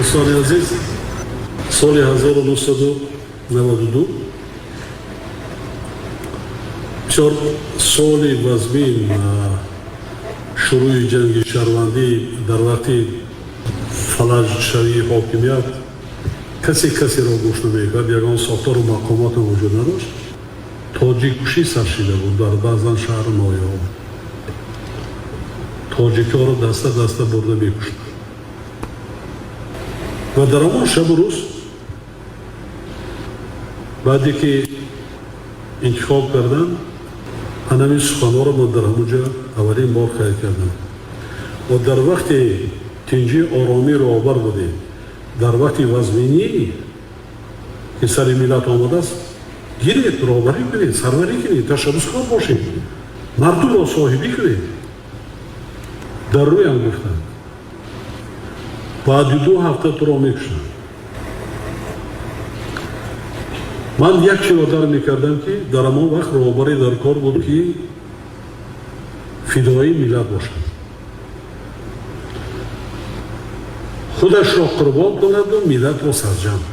Дӯстони азиз, соли 1992 бисёр соли вазмин, шурӯи ҷанги шаҳрвандӣ, дар вақти фалаҷшавии ҳокимият касе касеро гӯш намекард, ягон сохтору мақомотам вуҷуд надошт. Тоҷиккушӣ сар шида буд дар баъзан шаҳру ноҳияҳо. Тоҷикҳоро даста даста бурда мекуштанд ва дар ҳамон шабу рӯз баъде ки интихоб кардам, ҳамин суханҳоро мо дар ҳамон ҷо аввалин бор қайд кардам. Ва дар вақти тинҷӣ, оромӣ роҳбар будем, дар вақти вазминӣ ки сари миллат омадааст, гиред, роҳбарӣ кунед, сарварӣ кунед, ташаббускор бошед, мардумро соҳибӣ кунед. Дар рӯям гуфтанд: баъди 2 ҳафта туро мекушанд. Ман як чиро дар мекардам, ки дар ҳамон вақт роҳбарӣ дар кор буд, ки фидоии миллат бошад, худашро қурбон кунаду миллатро сарҷамъ.